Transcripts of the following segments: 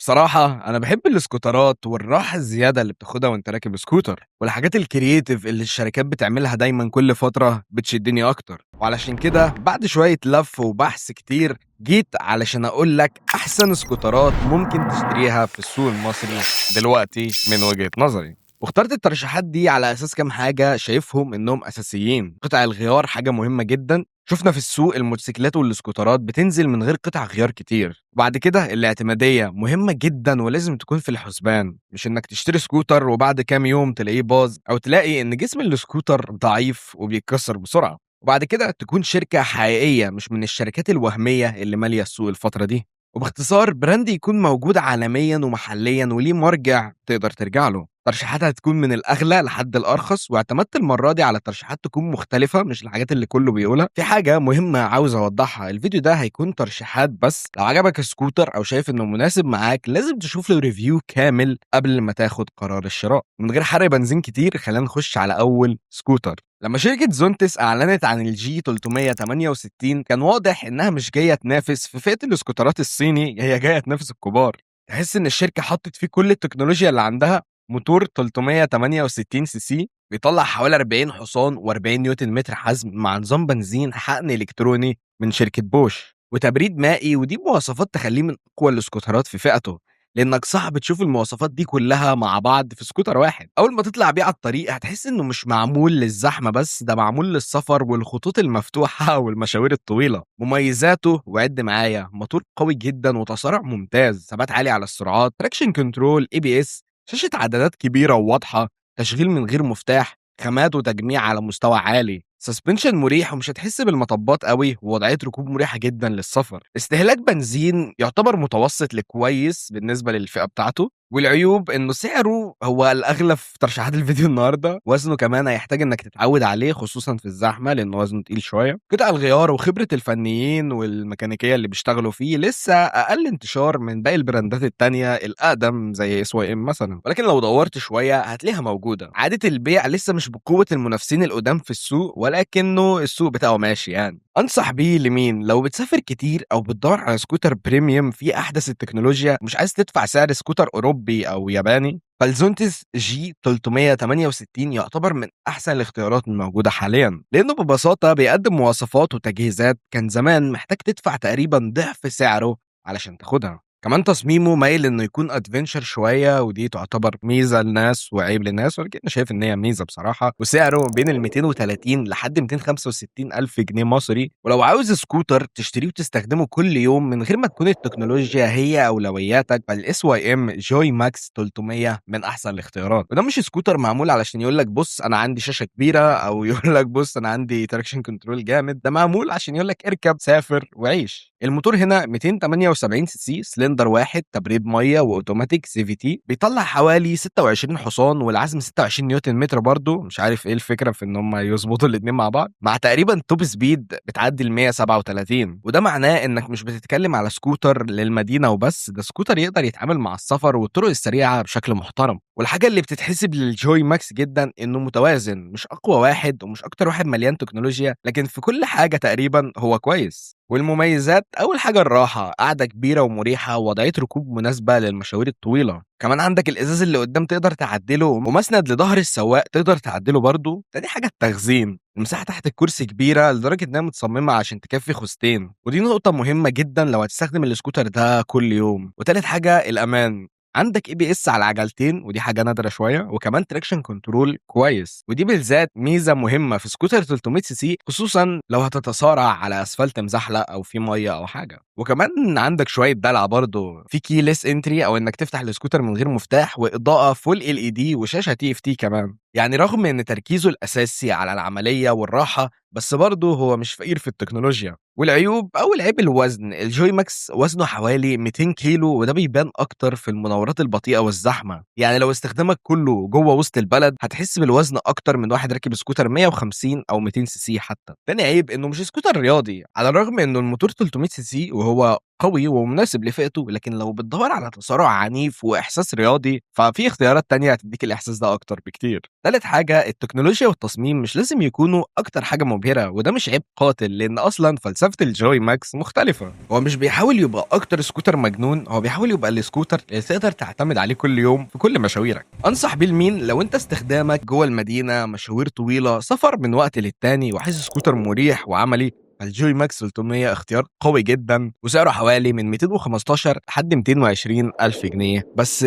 بصراحة أنا باحب الإسكوترات والراحة الزيادة اللي بتاخدها وأنت راكب سكوتر، والحاجات الcreative اللي الشركات بتعملها دايمًا كل فترة بتشدني أكتر، وعلشان كده بعد شوية لف وبحث كتير جيت علشان أقول لك أحسن سكوترات ممكن تشتريها في السوق المصري دلوقتي من وجهة نظري. واخترت الترشيحات دي على أساس كام حاجة شايفهم إنهم أساسيين. قطع الغيار حاجة مهمة جدًا، شُفنا في السوق الموتوسيكلات والإسكوترات بتنزل من غير قطع غيار كتير. وبعد كده الاعتمادية مهمة جدًا ولازم تكون في الحسبان، مش إنك تشتري سكوتر وبعد كام يوم تلاقيه باظ أو تلاقي إن جسم السكوتر ضعيف وبيتكسر بسرعة. وبعد كده تكون شركة حقيقية مش من الشركات الوهمية اللي مالية السوق الفترة دي. وباختصار brand يكون موجود عالميًا ومحليًا وليه مرجع تقدر ترجع له. ترشيحاتها هتكون من الأغلى لحد الأرخص، واعتمدت المرة دي على ترشيحات تكون مختلفة مش الحاجات اللي كله بيقولها. في حاجة مهمة عاوز أوضحها، الفيديو ده هيكون ترشيحات بس، لو عجبك سكوتر أو شايف إنه مناسب معاك لازم تشوف له review كامل قبل ما تاخد قرار الشراء. من غير حرق بنزين كتير خلينا نخش على أول سكوتر. لما شركة زونتس أعلنت عن ال G 368 كان واضح إنها مش جاية تنافس في فئة الاسكوترات الصيني، هي جاية تنافس الكبار. تحس إن الشركة حطت فيه كل التكنولوجيا اللي عندها. موتور 368 سي سي بيطلع حوالي 40 حصان و40 نيوتن متر حزم، مع نظام بنزين حقن إلكتروني من شركة بوش وتبريد مائي، ودي مواصفات تخليه من أقوى الاسكوترات في فئته، لانك صعب تشوف المواصفات دي كلها مع بعض في سكوتر واحد. اول ما تطلع بيه على الطريق هتحس انه مش معمول للزحمه بس، ده معمول للسفر والخطوط المفتوحة والمشاوير الطويلة. مميزاته وعد معايا: موتور قوي جدا وتسارع ممتاز، ثبات عالي على السرعات، traction control، ABS، شاشة عدادات كبيرة وواضحه، تشغيل من غير مفتاح، خامات وتجميع على مستوى عالي، suspension مريح ومش هتحس بالمطبات قوي، ووضعيه ركوب مريحه جدا للسفر. استهلاك بنزين يعتبر متوسط لكويس بالنسبة للفئه بتاعته. والعيوب انه سعره هو الاغلى في ترشيحات الفيديو النهارده، وزنه كمان هيحتاج انك تتعود عليه خصوصا في الزحمة لانه وزنه تقيل شويه. قطع الغيار وخبره الفنيين والميكانيكيه اللي بيشتغلوا فيه لسه اقل انتشار من باقي البراندات التانية الاقدم زي SYM مثلا، ولكن لو دورت شوية هتلاقيها موجوده. عادة البيع لسه مش بقوة المنافسين القدام في السوق، ولكنه السوق بتاعه ماشي يعني. انصح بيه لمين؟ لو بتسافر كتير او بتدور على سكوتر premium فيه احدث التكنولوجيا، مش عايز تدفع سعر سكوتر اوروبي او ياباني، فالزونتس G 368 يعتبر من احسن الاختيارات الموجودة حاليا، لانه ببساطة بيقدم مواصفات وتجهيزات كان زمان محتاج تدفع تقريبا ضعف سعره علشان تاخدها. كمان تصميمه مايل انه يكون adventure شويه، ودي تعتبر ميزة لناس وعيب لناس، ولكن انا شايف ان هي ميزة بصراحه. وسعره بين ال 230 لحد 265 الف جنيه مصري. ولو عاوز سكوتر تشتريه وتستخدمه كل يوم من غير ما تكون التكنولوجيا هي اولوياتك، فال SYM Joy Max 300 من احسن الاختيارات. وده مش سكوتر معمول علشان يقول لك بص انا عندي شاشة كبيرة، او يقول لك بص انا عندي traction control جامد، ده معمول عشان يقول لك اركب، سافر، وعيش. الموتور هنا 278 سي سي، سلندر واحد، تبريد مية واوتوماتيك CVT، بيطلع حوالي 26 حصان والعزم 26 نيوتن متر برضو، مش عارف ايه الفكرة في ان هم يظبطوا الاثنين مع بعض، مع تقريبا top speed بتعدي ال 137. وده معناه انك مش بتتكلم على سكوتر للمدينة وبس، ده سكوتر يقدر يتعامل مع السفر والطرق السريعة بشكل محترم. والحاجة اللي بتتحسب لل Joy Max جدا انه متوازن، مش اقوى واحد ومش اكتر واحد مليان تكنولوجيا، لكن في كل حاجة تقريبا هو كويس. والمميزات: اول حاجة الراحه، قاعدة كبيرة ومريحه ووضعيه ركوب مناسبة للمشاوير الطويله. كمان عندك الازاز اللي قدام تقدر تعدله، ومسند لظهر السواق تقدر تعدله برضه. تاني حاجة التخزين، المساحة تحت الكرسي كبيرة لدرجة انها متصممه عشان تكفي خوذتين، ودي نقطة مهمة جدا لو هتستخدم السكوتر ده كل يوم. وتالت حاجة الامان، عندك ABS على العجلتين ودي حاجة نادرة شويه، وكمان traction control كويس، ودي بالذات ميزة مهمة في سكوتر 300 سي سي، خصوصا لو هتتسارع على اسفلت مزحلق او في مية او حاجه. وكمان عندك شوية دلع برضه، في keyless entry او انك تفتح السكوتر من غير مفتاح، واضاءة full LED، وشاشه TFT كمان. يعني رغم ان تركيزه الاساسي على العملية والراحه، بس برضه هو مش فقير في التكنولوجيا. والعيوب: اول عيب الوزن، ال Joy Max وزنه حوالي 200 كيلو، وده بيبان اكتر في المناورات البطيئة والزحمه. يعني لو استخدامك كله جوه وسط البلد هتحس بالوزن اكتر من واحد راكب سكوتر 150 او 200 سي سي حتى. تاني عيب انه مش سكوتر رياضي، على الرغم انه الموتور 300 سي سي وهو قوي ومناسب لفئته، لكن لو بتدور على تسارع عنيف وإحساس رياضي ففي اختيارات تانية هتديك الإحساس ده أكتر بكتير. تالت حاجة، التكنولوجيا والتصميم مش لازم يكونوا أكتر حاجة مبهرة، وده مش عيب قاتل، لأن أصلا فلسفة الجوي ماكس مختلفة. هو مش بيحاول يبقى أكتر سكوتر مجنون، هو بيحاول يبقى السكوتر اللي تقدر تعتمد عليه كل يوم في كل مشاويرك. أنصح بيه لمين؟ لو أنت استخدامك جوه المدينة، مشاوير طويلة، سفر من وقت للتاني، وعايز سكوتر مريح وعملي، فالجوي ماكس 300 اختيار قوي جدا، وسعره حوالي من 215 لحد 220 ألف جنيه. بس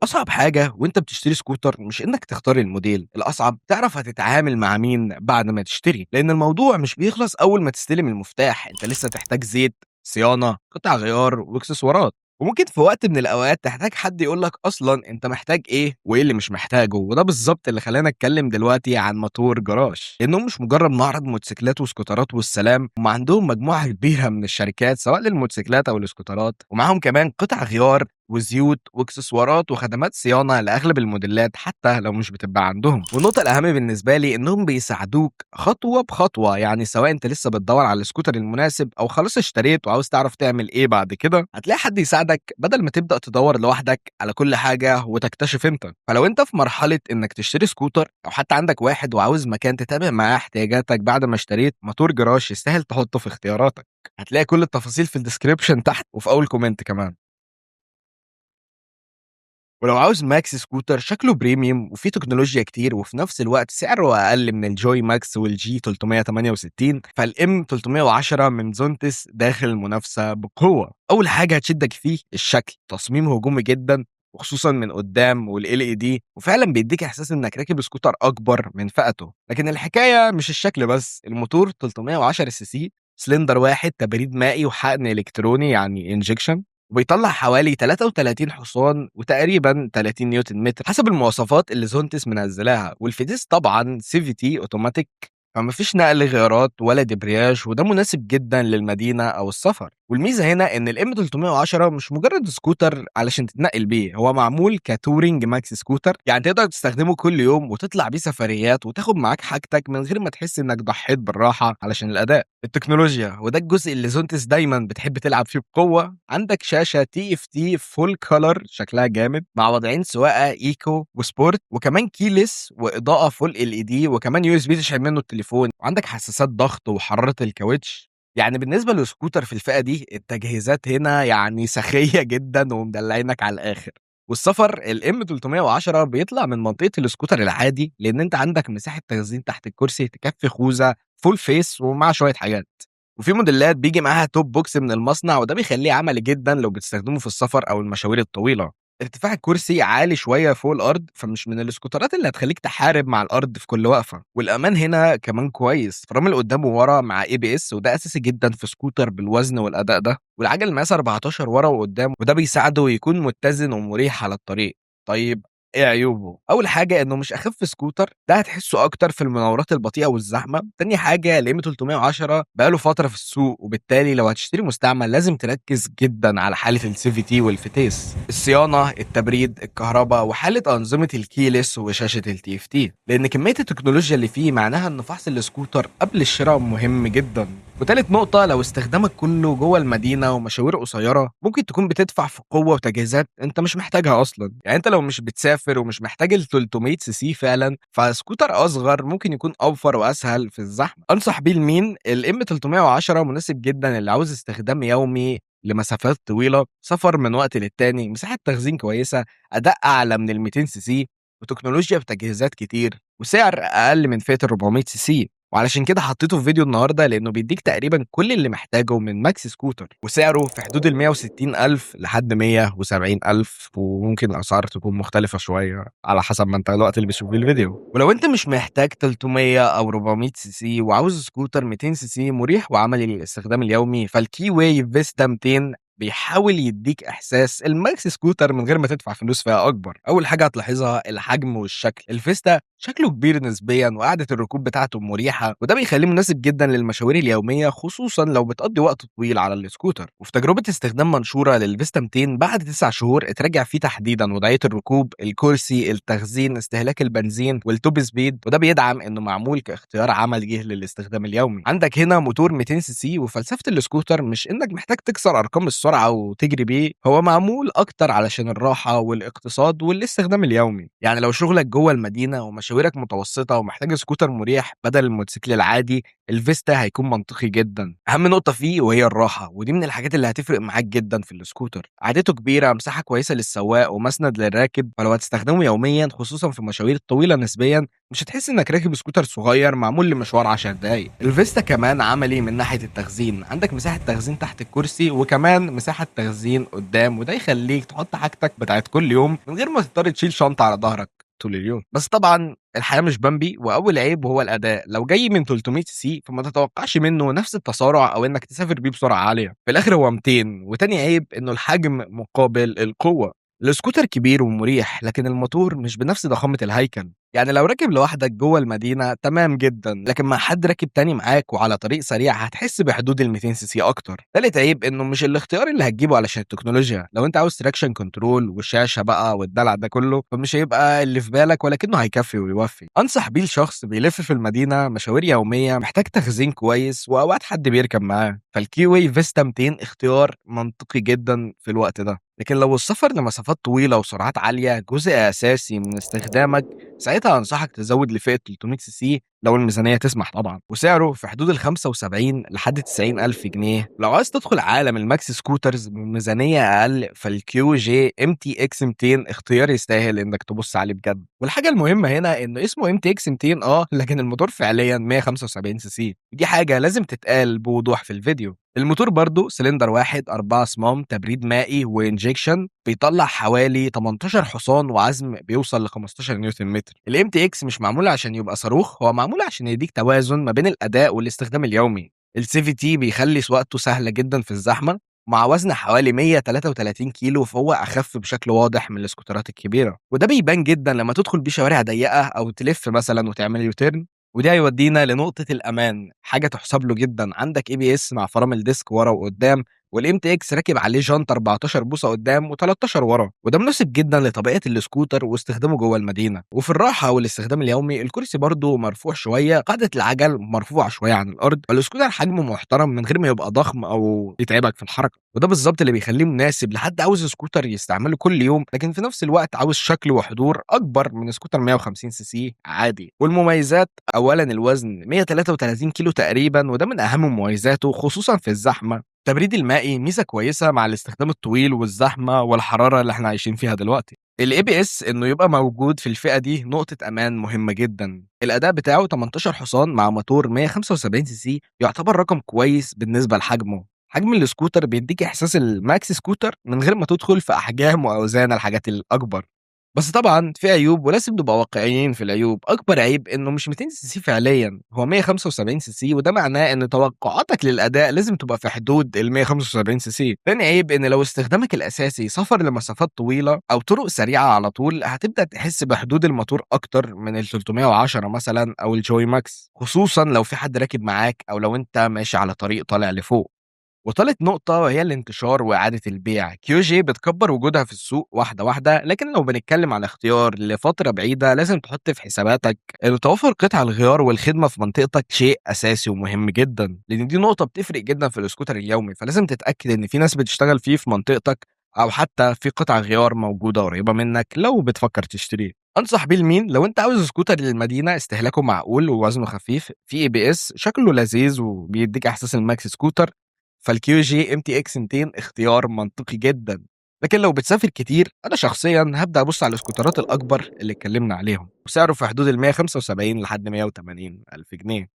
أصعب حاجة وانت بتشتري سكوتر مش انك تختار الموديل، الأصعب تعرف هتتعامل مع مين بعد ما تشتري، لأن الموضوع مش بيخلص أول ما تستلم المفتاح. انت لسه تحتاج زيت، صيانة، قطع غيار، واكسسوارات، وممكن في وقت من الأوقات تحتاج حد يقول لك أصلا أنت محتاج إيه وإيه اللي مش محتاجه. وده بالظبط اللي خلانا نتكلم دلوقتي عن موتور جراج، لأنهم مش مجرد معرض موتوسيكلات وسكوترات والسلام، هم عندهم مجموعة كبيرة من الشركات سواء للموتوسيكلات أو السكوترات، ومعاهم كمان قطع غيار وزيوت واكسسوارات وخدمات صيانة لاغلب الموديلات حتى لو مش بتبقى عندهم. والنقطة الاهم بالنسبة لي انهم بيساعدوك خطوة بخطوه، يعني سواء انت لسه بتدور على السكوتر المناسب او خلاص اشتريت وعاوز تعرف تعمل ايه بعد كده، هتلاقي حد يساعدك بدل ما تبدا تدور لوحدك على كل حاجة وتكتشف انت. فلو انت في مرحلة انك تشتري سكوتر او حتى عندك واحد وعاوز مكان تتابع معاه احتياجاتك بعد ما اشتريت، موتور جراج يستاهل تحطه في اختياراتك. هتلاقي كل التفاصيل في ال description تحت وفي اول comment كمان. ولو عاوز maxi scooter شكله premium وفيه تكنولوجيا كتير وفي نفس الوقت سعره اقل من الجوي ماكس والجي 368، فال M 310 من زونتس داخل المنافسة بقوة. اول حاجة هتشدك فيه الشكل، تصميم هجومي جدا وخصوصا من قدام وال LED، وفعلا بيديك احساس انك راكب سكوتر اكبر من فئته. لكن الحكاية مش الشكل بس، الموتور 310 سي سي، سلندر واحد، تبريد مائي وحقن الكتروني يعني injection، وبيطلع حوالي 33 حصان وتقريبا 30 نيوتن متر حسب المواصفات اللي زونتس منزلاها. والفتيس طبعا CVT اوتوماتيك، فما فيش نقل غيارات ولا دبرياج، وده مناسب جدا للمدينة او السفر. والميزة هنا ان ال M 310 مش مجرد سكوتر علشان تتنقل بيه، هو معمول ك touring maxi scooter، يعني تقدر تستخدمه كل يوم وتطلع بيه سفريات وتاخد معاك حاجتك من غير ما تحس انك ضحيت بالراحة علشان الاداء. التكنولوجيا، وده الجزء اللي زونتس دايما بتحب تلعب فيه بقوة. عندك شاشة TFT full color شكلها جامد مع وضعين سواقة eco و sport، وكمان keyless واضاءة full LED، وكمان USB تشحن منه التليفون، وعندك حساسات ضغط وحرارة الكاوتش. يعني بالنسبة للسكوتر في الفئة دي التجهيزات هنا يعني سخيه جدا ومدلعينك على الاخر. والسفر، ال M 310 بيطلع من منطقة السكوتر العادي، لان انت عندك مساحة تخزين تحت الكرسي تكفي خوذه full face ومع شوية حاجات. وفي موديلات بيجي معاها top box من المصنع، وده بيخليه عملي جدا لو بتستخدمه في السفر او المشاوير الطويلة. ارتفاع الكرسي عالي شوية فوق الارض، فمش من الاسكوترات اللي هتخليك تحارب مع الارض في كل وقفه. والامان هنا كمان كويس، فرامل قدام وورا مع ABS، وده اساسي جدا في سكوتر بالوزن والاداء ده. والعجل مقاس 14 ورا وقدام، وده بيساعده يكون متزن ومريح على الطريق. طيب ايه عيوبه؟ اول حاجة انه مش اخف سكوتر، ده هتحسه اكتر في المناورات البطيئة والزحمه. تاني حاجة، ال M 310 بقاله فترة في السوق، وبالتالي لو هتشتري مستعمل لازم تركز جدا على حاله ال CVT والفتيس، الصيانة، التبريد، الكهرباء، وحاله انظمة ال keyless وشاشه ال TFT، لان كمية التكنولوجيا اللي فيه معناها ان فحص السكوتر قبل الشراء مهم جدا. وتالت نقطة، لو استخدامك كله جوه المدينة ومشاوير قصيرة، ممكن تكون بتدفع في قوة وتجهيزات انت مش محتاجها اصلا. يعني انت لو مش بتسافر ومش محتاج ال 300 سي سي فعلا، فسكوتر اصغر ممكن يكون اوفر واسهل في الزحمة. انصح بيه لمين؟ ال M 310 مناسب جدا اللي عاوز استخدام يومي لمسافات طويلة، سفر من وقت للتاني، مساحة تخزين كويسة، أداء أعلى من ال 200 سي سي، وتكنولوجيا بتجهيزات كتير، وسعر أقل من فئة ال 400 سي سي. وعلشان كده حطيته في فيديو النهارده، لانه بيديك تقريبا كل اللي محتاجه من maxi scooter، وسعره في حدود ال 160 الف لحد 170 الف، وممكن الاسعار تكون مختلفة شوية على حسب ما انت الوقت اللي بتشوف فيه الفيديو. ولو انت مش محتاج 300 او 400 سي سي وعاوز سكوتر 200 سي سي مريح وعملي للاستخدام اليومي، فالكي واي فيستا 200 بيحاول يديك احساس ال maxi scooter من غير ما تدفع فلوس فيها اكبر. اول حاجة هتلاحظها الحجم والشكل، الفيستا شكله كبير نسبيا وقعده الركوب بتاعته مريحه، وده بيخليه مناسب جدا للمشاوير اليومية، خصوصا لو بتقضي وقت طويل على السكوتر. وفي تجربه استخدام منشورة للفيستا 200 بعد 9 شهور اتراجع فيه تحديدا وضعية الركوب، الكرسي، التخزين، استهلاك البنزين، وال top speed، وده بيدعم انه معمول كاختيار عملي للاستخدام اليومي. عندك هنا موتور 200 سي سي، وفلسفة السكوتر مش انك محتاج تكسر ارقام السرعة، السرعة وتجري بيه، هو معمول أكتر علشان الراحة والاقتصاد والاستخدام اليومي. يعني لو شغلك جوه المدينة ومشاويرك متوسطة ومحتاج سكوتر مريح بدل الموتوسيكل العادي، الفيستا هيكون منطقي جدًا. أهم نقطة فيه وهي الراحة، ودي من الحاجات اللي هتفرق معاك جدًا في السكوتر. قعدته كبيرة، مساحة كويسة للسواق ومسند للراكب، فلو هتستخدمه يوميًا خصوصًا في المشاوير الطويلة نسبيًا مش هتحس إنك راكب سكوتر صغير معمول لمشوار 10 دقايق. الفيستا كمان عملي من ناحية التخزين، عندك مساحة تخزين تحت الكرسي وكمان مساحة تخزين قدام، وده يخليك تحط حاجتك بتاعت كل يوم من غير ما تضطر تشيل شنطة على ظهرك طول اليوم. بس طبعا الحياة مش بامبي، وأول عيب هو الأداء. لو جاي من 300 سي فما تتوقعش منه نفس التسارع أو إنك تسافر بيه بسرعة عالية، في الآخر هو 200. وتاني عيب إنه الحجم مقابل القوة. السكوتر كبير ومريح، لكن الموتور مش بنفس ضخامة الهيكل. يعني لو راكب لوحدك جوه المدينة تمام جدا، لكن مع حد راكب تاني معاك وعلى طريق سريع هتحس بحدود ال 200 سي سي اكتر. تالت عيب انه مش الاختيار اللي هتجيبه علشان التكنولوجيا. لو انت عاوز traction control والشاشه بقى والدلع ده كله فمش هيبقى اللي في بالك، ولكنه هيكفي ويوفي. انصح بيه لشخص بيلف في المدينة مشاوير يومية، محتاج تخزين كويس واوقات حد بيركب معاه، فالكيوي فيستا 200 اختيار منطقي جدا في الوقت ده. لكن لو السفر لمسافات طويلة وسرعات عالية جزء أساسي من استخدامك، ساعتها أنصحك تزود لفئة 300 سي سي لو الميزانية تسمح طبعا، وسعره في حدود ال 75 لحد 90 ألف جنيه. لو عايز تدخل عالم ال maxi scooters بميزانية أقل فالكيو جي ام تي اكس 200 اختيار يستاهل إنك تبص عليه بجد. والحاجة المهمة هنا إنه اسمه MTX 200 لكن الموتور فعليا 175 سي سي، دي حاجة لازم تتقال بوضوح في الفيديو. الموتور برضو سلندر واحد، 4 صمام، تبريد مائي و injection، بيطلع حوالي 18 حصان وعزم بيوصل ل 15 نيوتن متر. ال MTX مش معمول عشان يبقى صاروخ، هو معمول عشان يديك توازن ما بين الاداء والاستخدام اليومي. ال CVT بيخلي سواقته سهلة جدا في الزحمة، مع وزن حوالي 133 كيلو فهو اخف بشكل واضح من السكوترات الكبيرة، وده بيبان جدا لما تدخل بيه شوارع ضيقه او تلف مثلا وتعمل U-turn. وده هيودينا لنقطة الأمان، حاجة تحسب له جدا. عندك ABS مع فرامل disc ورا وقدام، وال MTX راكب عليه جنط 14 بوصة قدام و13 ورا، وده مناسب جدا لطبيعة السكوتر واستخدامه جوه المدينة. وفي الراحة والاستخدام اليومي الكرسي برده مرفوع شوية، قاعدة العجل مرفوعة شوية عن الأرض، فالسكوتر حجمه محترم من غير ما يبقى ضخم أو يتعبك في الحركة، وده بالظبط اللي بيخليه مناسب لحد عاوز سكوتر يستعمله كل يوم، لكن في نفس الوقت عاوز شكل وحضور أكبر من سكوتر 150 سي سي عادي. والمميزات، أولا الوزن 133 كيلو تقريبا، وده من أهم مميزاته خصوصا في الزحمة. التبريد المائي ميزة كويسة مع الاستخدام الطويل والزحمة والحرارة اللي احنا عايشين فيها دلوقتي. ال ABS انه يبقى موجود في الفئة دي نقطة امان مهمة جدا. الاداء بتاعه 18 حصان مع موتور 175 سي سي يعتبر رقم كويس بالنسبة لحجمه. حجم السكوتر بيديك احساس ال maxi scooter من غير ما تدخل في احجام واوزان الحاجات الاكبر. بس طبعا في عيوب ولازم نبقى واقعيين في العيوب. اكبر عيب انه مش 200 سي سي فعليا، هو 175 سي سي، وده معناه ان توقعاتك للاداء لازم تبقى في حدود ال 175 سي سي. تاني عيب ان لو استخدامك الاساسي سفر لمسافات طويلة او طرق سريعة على طول هتبدا تحس بحدود الموتور اكتر من ال 310 مثلا او الجوي ماكس، خصوصا لو في حد راكب معاك او لو انت ماشي على طريق طالع لفوق. وثالث نقطة وهي الانتشار وإعادة البيع. كيو جي بتكبر وجودها في السوق واحدة واحدة، لكن لو بنتكلم على اختيار لفترة بعيدة لازم تحط في حساباتك إن توفر قطع الغيار والخدمة في منطقتك شيء أساسي ومهم جدا، لأن دي نقطة بتفرق جدا في السكوتر اليومي، فلازم تتأكد إن في ناس بتشتغل فيه في منطقتك أو حتى في قطع غيار موجودة قريبة منك لو بتفكر تشتريه. انصح بيه لمين؟ لو انت عاوز سكوتر للمدينة استهلاكه معقول ووزنه خفيف، في ABS، شكله لذيذ وبيديك احساس ال maxi scooter، فالكيو جي MTX 200 اختيار منطقي جدا. لكن لو بتسافر كتير انا شخصيا هبدا ابص على السكوترات الاكبر اللي اتكلمنا عليهم، وسعره في حدود ال 175 لحد 180 الف جنيه.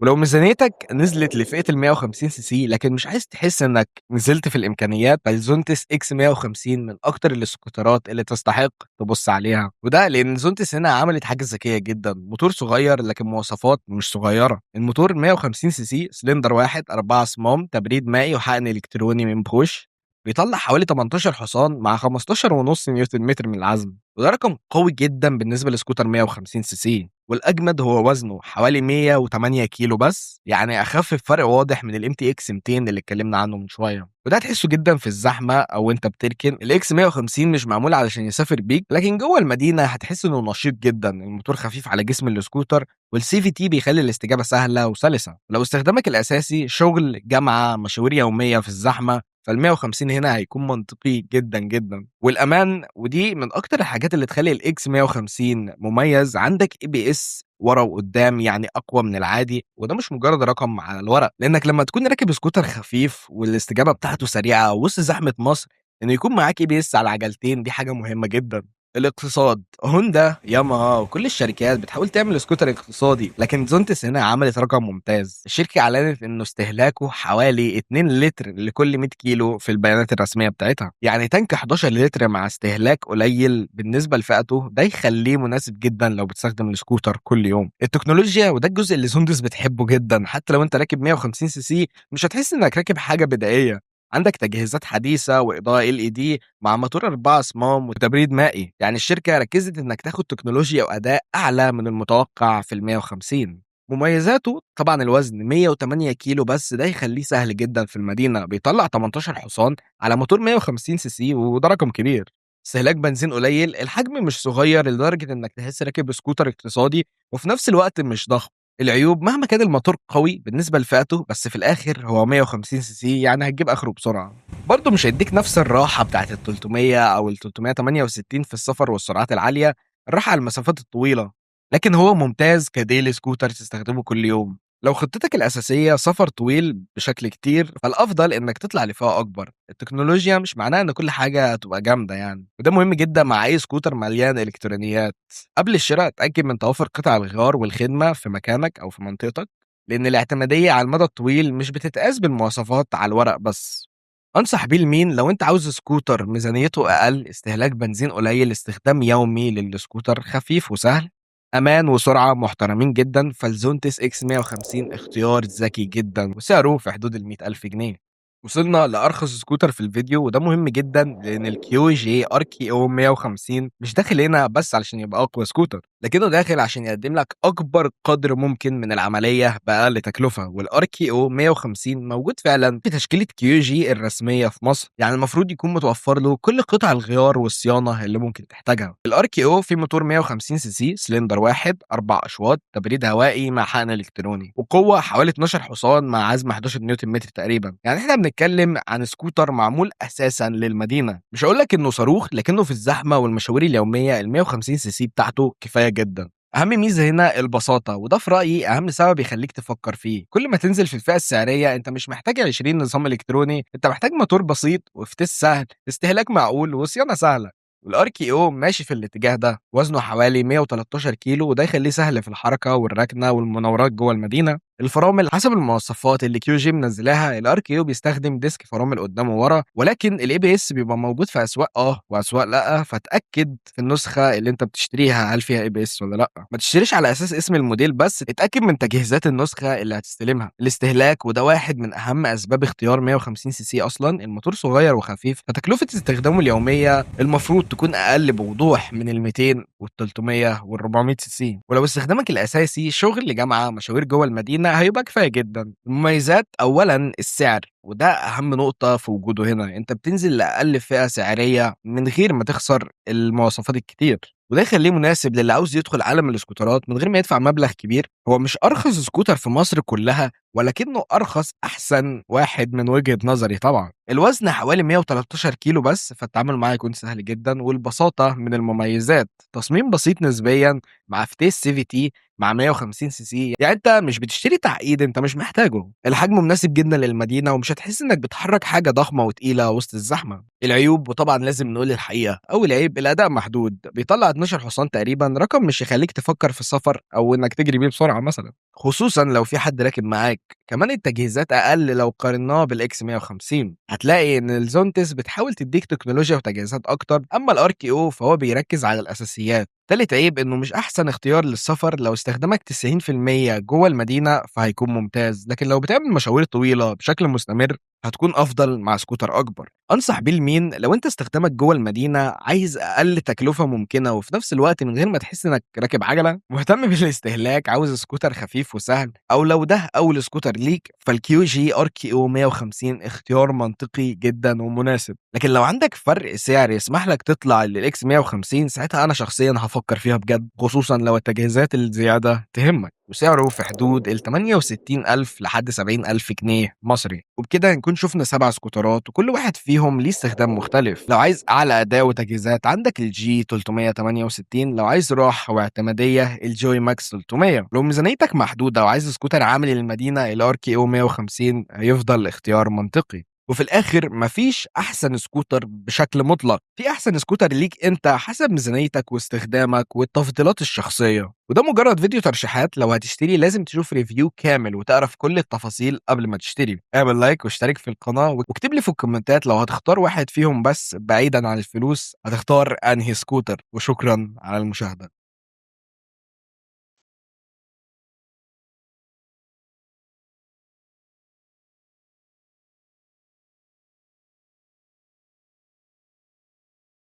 ولو ميزانيتك نزلت لفئة ال 150 سي سي لكن مش عايز تحس انك نزلت في الامكانيات، فالزونتس اكس 150 من اكتر السكوترات اللي تستحق تبص عليها، وده لان زونتس هنا عملت حاجة ذكية جدا، موتور صغير لكن مواصفات مش صغيرة. الموتور 150 سي سي، سلندر واحد، 4 صمام، تبريد مائي وحقن الكتروني من بوش، بيطلع حوالي 18 حصان مع 15.5 نيوتن متر من العزم، وده رقم قوي جدا بالنسبة لسكوتر 150 سي سي. والأجمد هو وزنه حوالي 108 كيلو بس، يعني أخف بفرق واضح من ال MTX 200 اللي اتكلمنا عنه من شوية، وده هتحسه جدا في الزحمة أو أنت بتركن. ال X 150 مش معمول علشان يسافر بيك، لكن جوه المدينة هتحس إنه نشيط جدا. الموتور خفيف على جسم السكوتر، وال CVT بيخلي الاستجابة سهلة وسلسة. لو استخدامك الأساسي شغل، جامعة، مشاوير يومية في الزحمة، فال 150 هنا هيكون منطقي جدا جدا. والامان، ودي من اكتر الحاجات اللي تخلي ال X 150 مميز، عندك ABS ورا وقدام، يعني اقوى من العادي، وده مش مجرد رقم على الورق، لانك لما تكون راكب سكوتر خفيف والاستجابة بتاعته سريعة وسط زحمة مصر، انه يكون معاك ABS على عجلتين دي حاجة مهمة جدا. الاقتصاد، هوندا، ياماها وكل الشركات بتحاول تعمل سكوتر اقتصادي، لكن زونتس هنا عملت رقم ممتاز. الشركة اعلنت انه استهلاكه حوالي 2 لتر لكل 100 كيلو في البيانات الرسمية بتاعتها، يعني تانك 11 لتر مع استهلاك قليل بالنسبة لفئته، ده يخليه مناسب جدا لو بتستخدم السكوتر كل يوم. التكنولوجيا، وده الجزء اللي زونتس بتحبه جدا، حتى لو انت راكب 150 سي سي مش هتحس انك راكب حاجة بدائية. عندك تجهيزات حديثة وإضاءة LED مع موتور 4 صمام وتبريد مائي، يعني الشركة ركزت إنك تاخد تكنولوجيا وأداء أعلى من المتوقع في ال 150. مميزاته طبعا الوزن 108 كيلو بس، ده يخليه سهل جدا في المدينة، بيطلع 18 حصان على موتور 150 سي سي، وده رقم كبير. استهلاك بنزين قليل، الحجم مش صغير لدرجة إنك تحس راكب سكوتر اقتصادي، وفي نفس الوقت مش ضخم. العيوب، مهما كان الموتور قوي بالنسبة لفئته، بس في الآخر هو 150 سي سي، يعني هتجيب آخره بسرعة. برضه مش هيديك نفس الراحة بتاعت ال 300 أو ال 368 في السفر والسرعات العالية، الراحة على المسافات الطويلة، لكن هو ممتاز ك daily scooter تستخدمه كل يوم. لو خطتك الأساسية سفر طويل بشكل كتير، فالأفضل إنك تطلع لفئة أكبر. التكنولوجيا مش معناها إن كل حاجة تبقى جامدة يعني، وده مهم جدا مع أي سكوتر مليان إلكترونيات. قبل الشراء اتأكد من توافر قطع الغيار والخدمة في مكانك أو في منطقتك، لأن الاعتمادية على المدى الطويل مش بتتقاس بالمواصفات على الورق بس. أنصح بيه لمين؟ لو أنت عاوز سكوتر ميزانيته أقل، استهلاك بنزين قليل، استخدام يومي للسكوتر خفيف وسهل، امان وسرعة محترمين جدا، فالزونتس X 150 اختيار ذكي جدا، وسعره في حدود ال 100,000 جنيه. وصلنا لارخص سكوتر في الفيديو، وده مهم جدا لان ال QJ RKO 150 مش داخل هنا بس علشان يبقى اقوى سكوتر، لكنه داخل عشان يقدم لك اكبر قدر ممكن من العملية باقل تكلفة. وال RKO 150 موجود فعلا في تشكيله QJ الرسمية في مصر، يعني المفروض يكون متوفر له كل قطع الغيار والصيانه اللي ممكن تحتاجها. ال RKO في موتور 150 سي سي، سلندر واحد، 4 اشواط، تبريد هوائي مع حقن الكتروني، وقوه حوالي 12 حصان مع عزم 11 نيوتن متر تقريبا. يعني احنا بنتكلم عن سكوتر معمول اساسا للمدينة، مش هقول لك انه صاروخ، لكنه في الزحمة والمشاوير اليومية ال 150 سي سي بتاعته كفاية جدا. اهم ميزة هنا البساطة، وده في رايي اهم سبب يخليك تفكر فيه. كل ما تنزل في الفئة السعرية انت مش محتاج 20 نظام الكتروني، انت محتاج موتور بسيط وفتيس سهل، استهلاك معقول، وصيانة سهلة. وال RKO ماشي في الاتجاه ده، وزنه حوالي 113 كيلو، وده يخليه سهل في الحركة والركنه والمناورات جوه المدينة. الفرامل حسب المواصفات اللي QJ منزلاها، ال RKO بيستخدم disc فرامل قدام وورا، ولكن ال ABS بيبقى موجود في اسواق واسواق لا، فتاكد في النسخة اللي انت بتشتريها هل فيها ABS ولا لا. ما تشتريش على اساس اسم الموديل بس، اتاكد من تجهيزات النسخة اللي هتستلمها. الاستهلاك، وده واحد من اهم اسباب اختيار 150 سي سي اصلا، الموتور صغير وخفيف، فتكلفه استخدامه اليومية المفروض تكون اقل بوضوح من ال 200 وال 300 وال 400 سي سي. ولو استخدامك الاساسي شغل جامعه، مشاوير جوه المدينة، هيبقى كفاية جدا. المميزات، اولا السعر، وده اهم نقطة في وجوده هنا، انت بتنزل لاقل فئة سعريه من غير ما تخسر المواصفات الكتير، وده يخليه مناسب للي عاوز يدخل عالم الاسكوترات من غير ما يدفع مبلغ كبير. هو مش ارخص سكوتر في مصر كلها، ولكنه ارخص احسن واحد من وجهة نظري. طبعا الوزن حوالي 113 كيلو بس، فالتعامل معاه يكون سهل جدا. والبساطة من المميزات، تصميم بسيط نسبيا مع فتيس CVT مع 150 سي سي، يعني انت مش بتشتري تعقيد انت مش محتاجه. الحجم مناسب جدا للمدينة، ومش هتحس انك بتحرك حاجة ضخمة وتقيلة وسط الزحمة. العيوب، وطبعا لازم نقول الحقيقة، اول عيب الاداء محدود، بيطلع 12 حصان تقريبا، رقم مش يخليك تفكر في السفر او انك تجري بيه بسرعة مثلا، خصوصا لو في حد راكب معاك. كمان التجهيزات اقل لو قارناه بال X 150، هتلاقي ان الزونتس بتحاول تديك تكنولوجيا وتجهيزات اكتر، اما ال RKO فهو بيركز على الاساسيات. تالت عيب انه مش احسن اختيار للسفر، لو استخدامك 90% جوه المدينة فهيكون ممتاز، لكن لو بتعمل مشاوير طويلة بشكل مستمر هتكون افضل مع سكوتر اكبر. أنصح بيه لمين؟ لو أنت استخدامك جوه المدينة، عايز أقل تكلفة ممكنة وفي نفس الوقت من غير ما تحس إنك راكب عجلة، مهتم بالاستهلاك، عاوز سكوتر خفيف وسهل، أو لو ده أول سكوتر ليك فال QJ RKO 150 اختيار منطقي جدًا ومناسب. لكن لو عندك فرق سعر يسمح لك تطلع لل X 150، ساعتها أنا شخصيًا هافكر فيها بجد، خصوصًا لو التجهيزات الزيادة تهمك، وسعره في حدود ال68,000 لحد 70,000 جنيه مصري. وبكده نكون شفنا 7 سكوترات وكل واحد فيهم ليه استخدام مختلف. لو عايز أعلى أداء وتجهيزات عندك ال G 368، لو عايز راحة واعتمادية ال Joy Max 300، لو ميزانيتك محدودة وعايز سكوتر عملي للمدينة ال RKO 150 هيفضل اختيار منطقي. وفي الآخر مفيش أحسن سكوتر بشكل مطلق، في أحسن سكوتر ليك أنت حسب ميزانيتك واستخدامك والتفضيلات الشخصية. وده مجرد فيديو ترشيحات، لو هتشتري لازم تشوف review كامل وتعرف كل التفاصيل قبل ما تشتري. اعمل like واشترك في القناة واكتب لي في الكومنتات لو هتختار واحد فيهم بس بعيدا عن الفلوس هتختار أنهي سكوتر. وشكرا على المشاهدة.